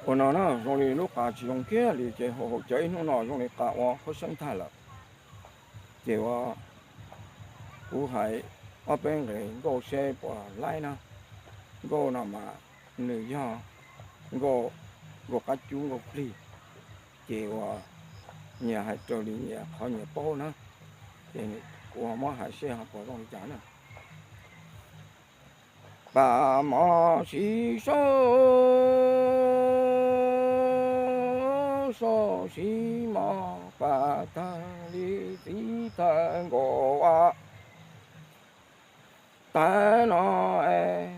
Ua no na zoo li lub qa tsis zoo kiag li ces haum haum cawv ib hnub no zoo li qa ua khaub xeeb tag lawm. Ces ua kuv hais ob peb nqe nkauj seb puas laib na. Nkauj no mas nws yog nkauj, nkauj qab cub nkauj plig, ces ua nyias hais raws li nyias qhov nyias paub na. Ces kuv muab hais seb ho puas zoo li cas na. Pam mom siv saub, saub siv mom pam tag li txiv tag nkaus as. Tag no es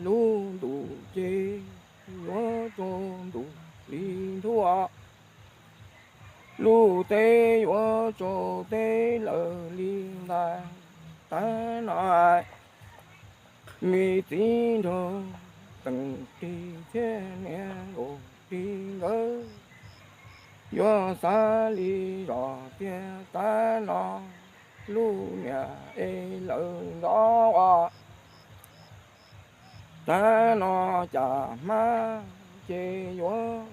lub ntuj ces yuav tsaus ntuj li ntuj, lub teb yuav tsaus teb lawm li ntag. Tag no me txiv nraug teem plig thiab niam nkaus plig nkawd yuav xav li zos tiag. Tag no lub niam es lawm ntxov as, tag no cas hmab ces yuav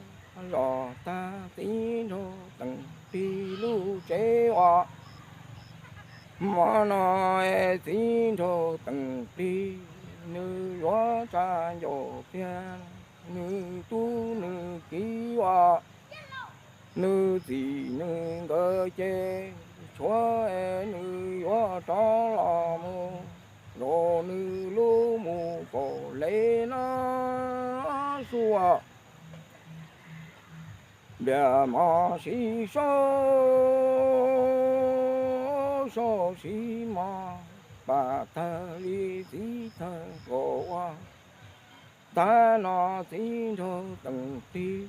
zom tag txiv nraug teem plig lub tsev as. Hmo no es txiv nraug teem plig nws yuav tsa ncaus tiag, nws tub nws kiv as, nws txiv nws nkawd ces tshuav es nws yuav rov los mus zaum nws lub mus kaum lev no xwb as. Npias mos siv saub, saub siv mos pam tag li txiv tag nkaus as. Tag no txiv nraug teem plig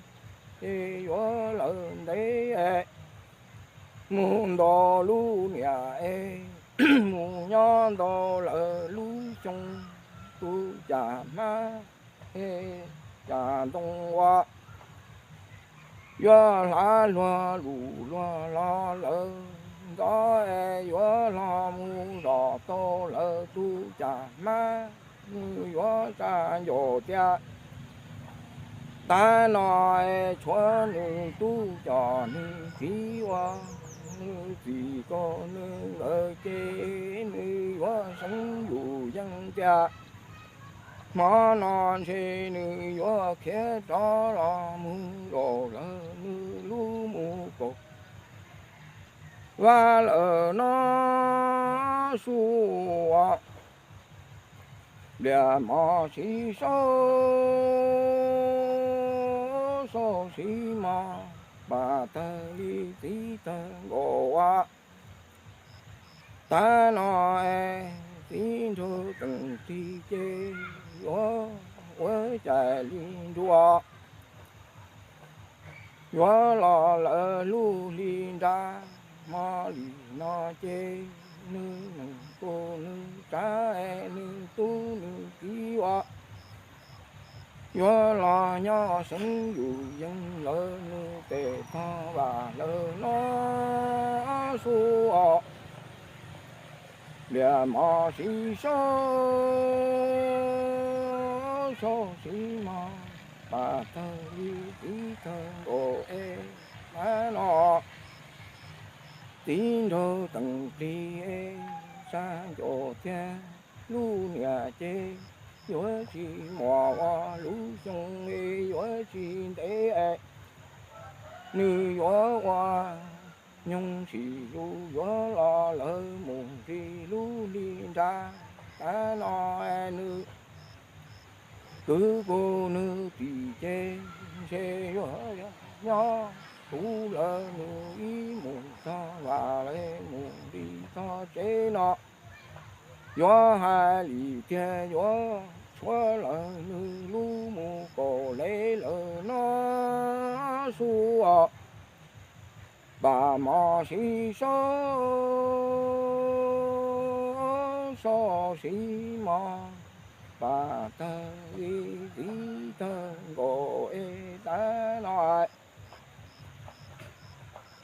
ces yuav lawm ntev, mus ntaus lub niam es mus nyob ntau lawm lub xyoo, tus cas hmab es cas ntoo as, yuav hlav luag lus luag los lawm ntxov es yuav los mus zom tau lawm tus cas hmab, nws yuav tsa ncaus tiag. Tag no es tshuav nws tub cov nws txiv ua, nws txiv kaus nws nkawd ces nws yuav seev yus yeej tiag. Hmo no ntshe nws yuav khiav rov los mus zaum lawm nws lub mus kaum vaj lawm no xwb as. Npias mos siv saub, saub siv mos pam tag li txiv tag nkaus as. Tag no es txiv nraug teem plig ces yuav ua cas li nruas, yuav los lawm lub hli nra. Hmo li no ces nws nees nkaum nws tsav es nws tub nws kiv ua, yuav los nyob seev yus yeej lawm nws tes tog vam lawm no xwb as. Npias mos siv saub, saub siv mos pam tag li txiv tag nkaus es. Tag no txiv nraug teem plig es tsa ncaus tiag, lub niam ces yuav tsis muaj ua lub xyoo es yuav tsis ntev es nws yuav ua nyoog tsis zus yuav los lawm mus nti lub hli nra. Tag no es nws kwv kuj nws tim ces ntshe yuav nyob tu lawm nws ib mus txog vam li mus nti txog tsev no. Yuav hais li tiag yuav tshuav lawm nws lub mus kaum lev lawm no xwb as. Pam mos siv saub, saub siv mos pam tag li txiv tag nkaus es. Tag no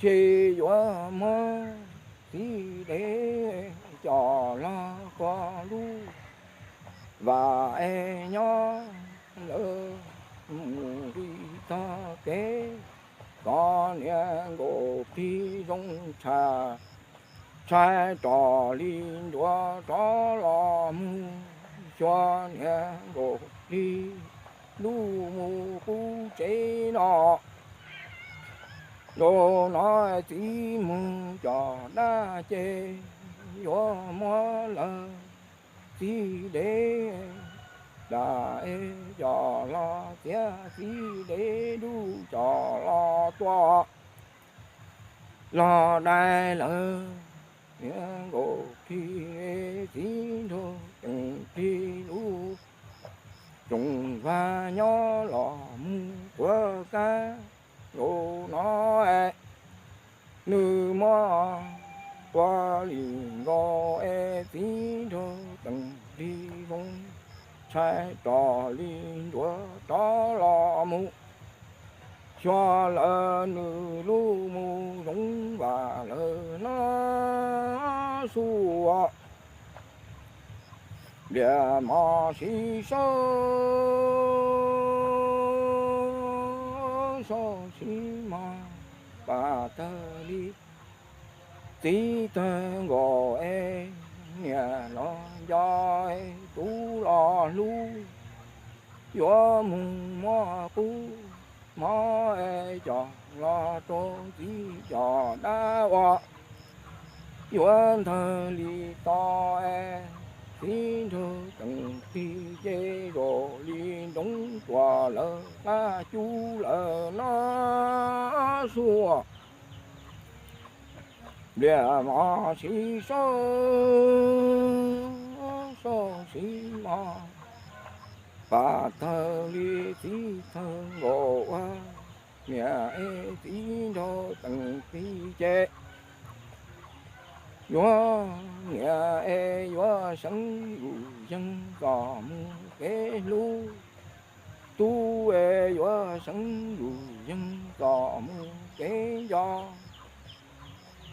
ces yuav muab txiv dev coj los tua lub vam es nyob lawm mus li txoj kev, koj niag nkaus plig zoo tshaj, tshaj rog li nruas rov los mus, xyuas niag nkaus plig lub mus qub tsev no. Zaum no txiv mus coj dab ces yuav muab lawv txiv dev, dab es coj los txiav txiv dev dub coj los tua los dai lawv. Niag nkaus plig txiv nraug ceem plig lub tsoos vaj nyob los mus quav kab. Zaum no nws muab quav li nkaus es txiv nraug ceem plig zoo, tshaj rog li nruas rov los mus, xyuas lawv nws lub mus zoov vam lawv no su. Npliag mos siv saub, saub siv mos, pam tawg li txiv tawg nkaus es niam los nco, tub los hlub, yuav mus muab qub mov es coj los rau txiv coj dab ua. Yuav ntawg li to es txiv nraug ceem plig ces zoo li nroo tuaj lawv qab cub lawm no su. Npliag mos siv saub, saub siv mos, pam tawg li txiv tawg nkaus ua. Niam es txiv nraug ceem plig ces yuav, niam es yuav seev yus yeej txoj mus kev hlub, tub es yuav seev yus yeej txoj mus kev nco.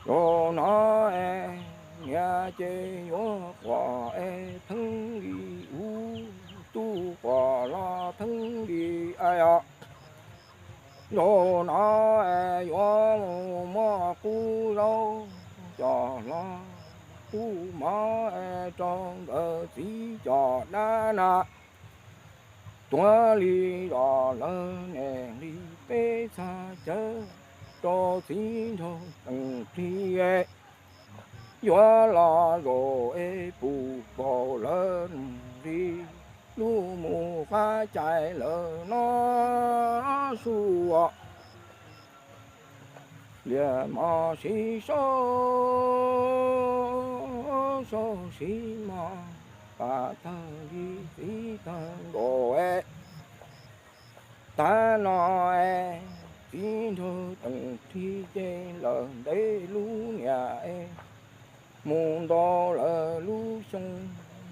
Zaum no es niam ces yuav quaj es theeb li ub, tub quaj los theeb li a os. Zaum no es yuav mus muab qub zaub coj los, qub mov es rau nkawd txiv coj dab na. Tuav li zos lawv neeg li peb txhaj cawv rau txiv nraug ceem plig. Yuav los zaum es pum paum lawv li lub mus qab cai lawm no su. Npliag mos siv saub, saub siv mos, pam tawg li txiv tawg nkaus es. Tav no es txiv nraug ceem plig ces lawv ntev lub niam es mus ntau lawv lub xyoo,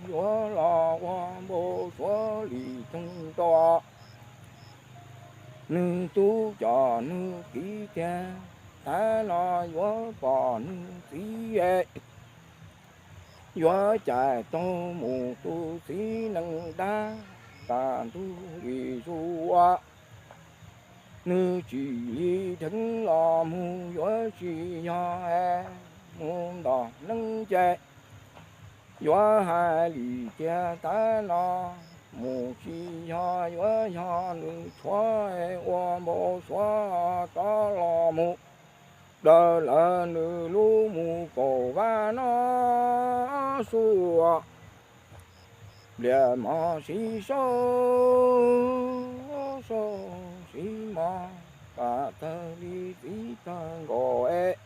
yuav los ua npau suav li toog rau nws tub coj nws txiv tiag. Tav no yuav pom nws txiv es yuav cais taug mus tus txiv neej dab, tas ntuj li zuj ua. Nws tsis li dheev los mus yuav tsis yog es mus ntom neeb ces yuav hais li tiag. Tav no mus tsis yog, yuav yog nws tshuav es ua npau suav rov los mus daws lawv nws lub mus kaum vaj no su. Npliag mos siv saub, saub siv mos, pam tawg li txiv tawg nkaus es.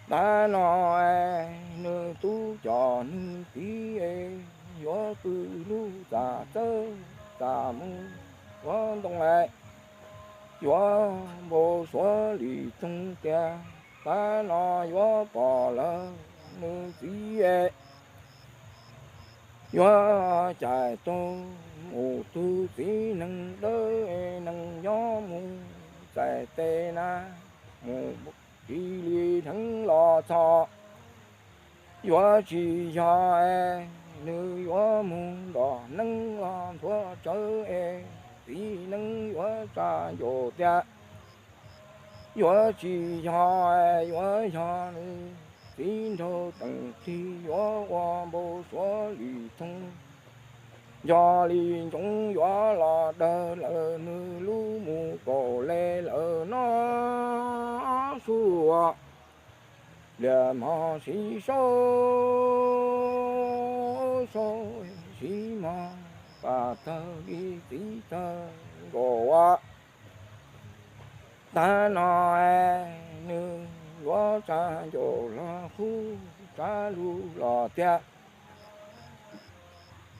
Tav no es nws tub coj nws txiv es yuav pw lub txaj txawb txaj mus ua ntoo es yuav npau suav li toog tiag. Tav no yuav pom lawv nws txiv es yuav cais taug mus tus txiv neeg dawb, neeg nyob mus txais tes na, mus tsis li dheev los txog. Yuav tsis yog es nws yuav mus ntom neeb los nthuav tsawv es txiv neeb yuav tsa ncaus tiag. Yuav tsis yog, yuav yog nws txiv nraug Teem Plig yuav ua npau suav li thooj. Nco li ntsoov yuav los dawg lawm nws lub mus kaum li lawm no sua. Liam mog siv sau, sau siv mog, pam tawg li txiv tawg nkaus. Tag no nws yuav tsa ncaus los qub tsa lus los tiag.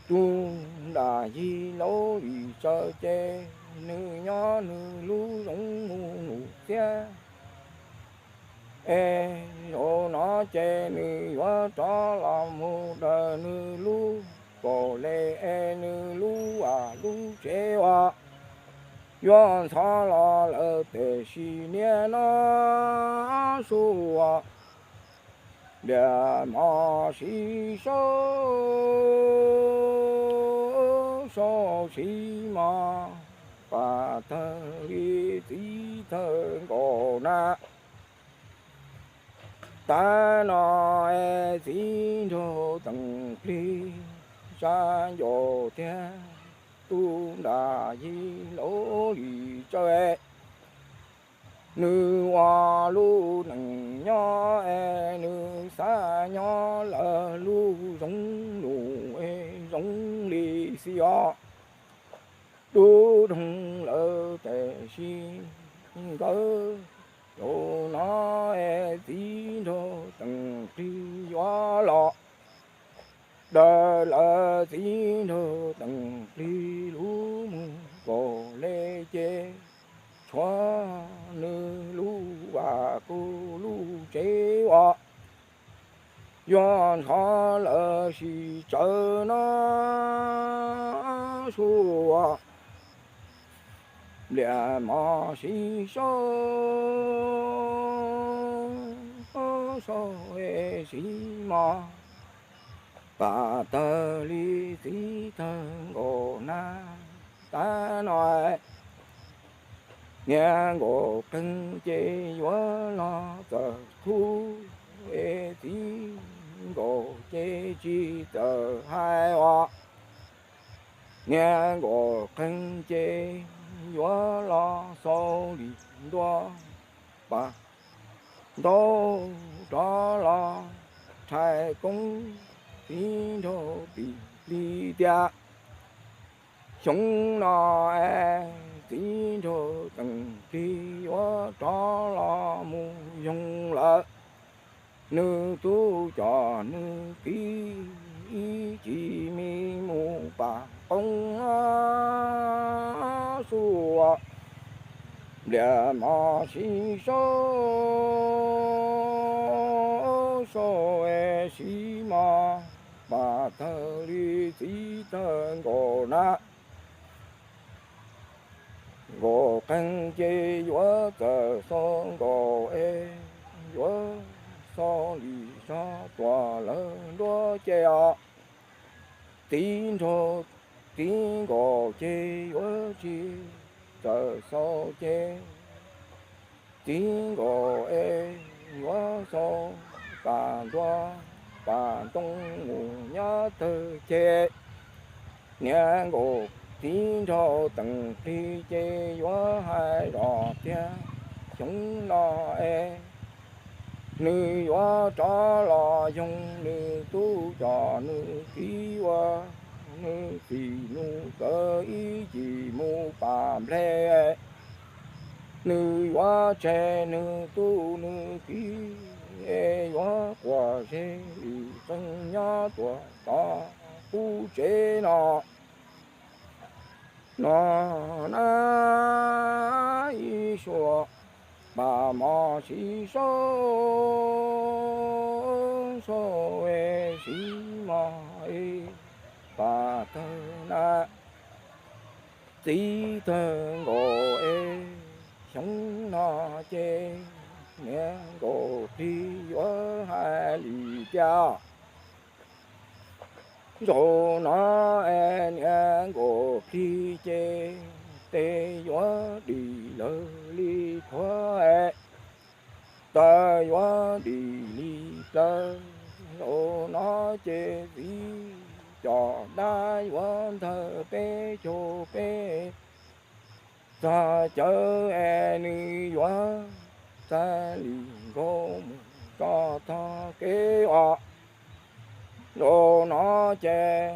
Tus nram yig laub lis tsawv ces nws nyob nws lub zoov mus num txiab. Es zaum no ces nws yuav rov los mus daws nws lub kaum li es nws lub vaj lub tsev uas yuav ntxhov los lawm tiam sis niaj no sua. Liam mog siv sau, sau siv mog, pam tawg li txiv tawg nkaus na. Tag no es txiv nraug Teem Plig tsa ncaus tiag. Tus nram yig laub lis tsawv, nws ua lub neej nyob es nws xav nyob lawm lub zoov num es zoo li xij os. Dub doog lawm tiam sis nkawd zaum no es txiv nraug Teem Plig yuav los daws lawm txiv nraug Teem Plig lub mus kaum li ces tshuav nws lub vaj kuj lub tsev uas yuav ntxhov lawm sis tsawv no sua. Liam mog siv sau, sau es siv mog, pam tawg li txiv tawg nkaus na. Tag no niag nkaus qeeg ces yuav los txawm qub es txiv nkaus ces tsis txawm hais os. Niag nkaus qeeg ces yuav los xau li ntua, pam ntaub rov los rhais koob txiv nraug Teem Plig tiag. Xyoo no es txiv nraug Teem Plig yuav rov los mus yoog lawm. Nws tub coj nws kiv ib chim me mus pam qoob sua. Liam mog siv sau, sau es siv mog, pam tawg li txiv tawg nkaus na. Nkaus qeeg ces yuav txawm xau nkaus es yuav xau li zog tuam lawv nruab ceg os. Txiv nraug txiv nkaus ces yuav tsis txawm xau ces txiv nkaus es yuav xau pam ntua pam ntoo mus nyob tawg ceg. Niag nkaus txiv nraug Teem Plig ces yuav hais zoj tiag, xyoo no es nws yuav rov los yoog nws tub coj nws kiv ua nws txij nws nkawm ib chim mus pam nplej. Nws yuav tseg nws tub nws kiv es yuav quas zeb li qeej nyob tuam tod qub tsev no. No na ib suab pam mog siv sau, sau es siv mog es pam tawg na. Txiv tawg nkaus es xyoo no ces niag nkaus plig yuav hais li cas. Zaum no es niag nkaus plig ces tes yuav dim lawv li qhuav, taw yuav dim li plawv. Zaum no ces txiv coj dab yuav ntawg peb caug peb txog caw es nws yuav txav li nkaus mus txog tog kev os. Zaum no ces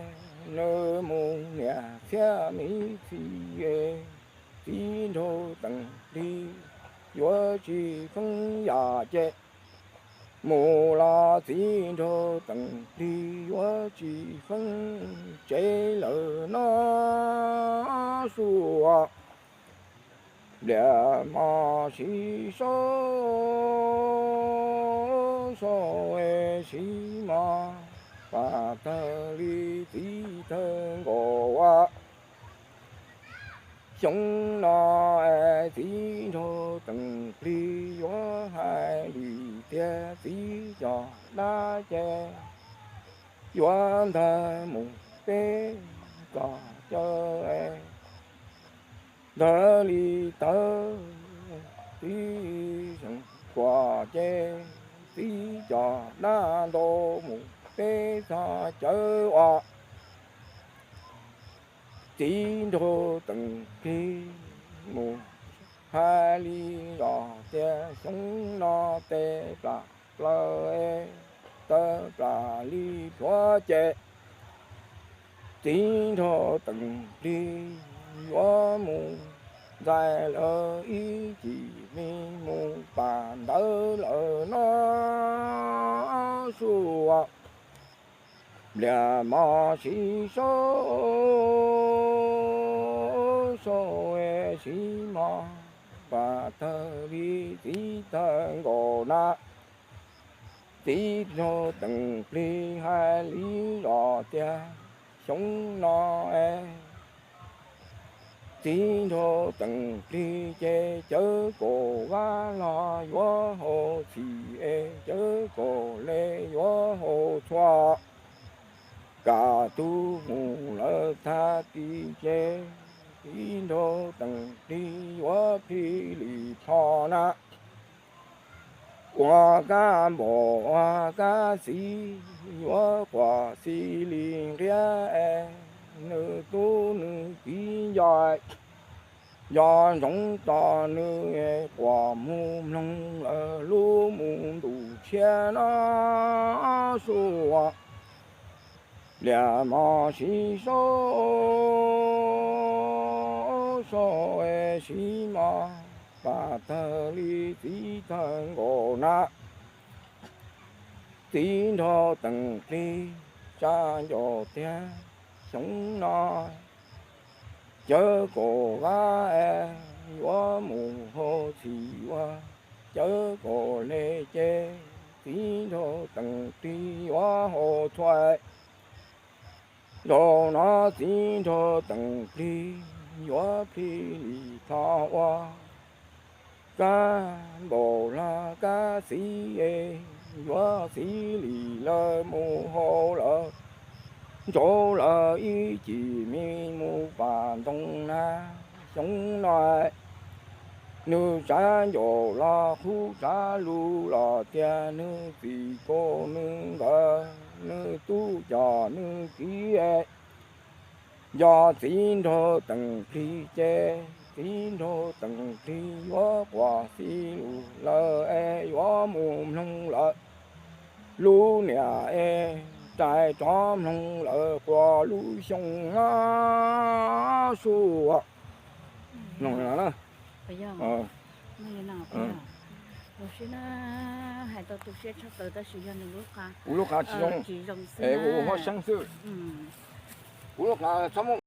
nws mus niam txiab miv txhis, txiv nraug teem plig yuav tsis feeb yam ces mus los txiv nraug teem plig yuav tsis feeb tsev lawm no su. Npliam mos siv saub saub siv mos, pam tawg li txiv tawg nkaus ua. Xyoo no es txiv nraug teem plig yuav hais li tias txiv coj dab ces yuav ntawg mus peb txog caw ntawd li tawv. Txiv xyoo kuam ces txiv coj dab ntau mus peb txog caw ua. Txiv nraug teem plig mus hais li los tias xyoo no tes plam plaws, taw plam li plhuav ces txiv nraug teem plig yuav mus ntxais lawv ib chim me mus pam ntawd lawm no su. Npliam mos siv saub saub siv mos, pam tawg li txiv tawg nkaus na. Txiv nraug teem plig hais li los tias xyoo no es txiv nraug teem plig ces cawv kaum vab los yuav hau txhim es cawv kaum le yuav hau txhua. Kam tus mus lawm tag kis ces txiv nraug teem plig yuav plig li tho na. Ua kab npaum ua kab txiv yuav quas txij li nqiab es nws tub nws kiv nco, nco ntsoov tos nws quas mus mloog lawm lub mus ntuj tshiab no su. Npliam mos siv saub saub siv mos, pam tawg li txiv tawg nkaus na. Txiv nraug teem plig tsa ncaus tiag xyoo no cawv kaum vab es yuav mus hau txhim ua, cawv kaum le ces txiv nraug teem plig yuav hau txhua. Zaum no txiv nraug teem plig yuav plig li tho ua. Kab npaum los kab txiv yuav txij li lawm mus hau lawm ntsaum lawm ib cim me mus pam ntoo na. Xyoo no nws tsav ncaus los qhub tsav lus los tias nws txim kaus nws nkawd, nws tub coj nws kiv. Yog txiv nraug teem plig ces txiv nraug teem plig yuav quas txij lus lawm es yuav mus mloog lawm lub niam es rais tsov mloog lawm quas lub xyoo no su. Mloog no na. Kuv lub qa tsis zoo, es ua huab seeb xwb. Kuv lub qa txhob muab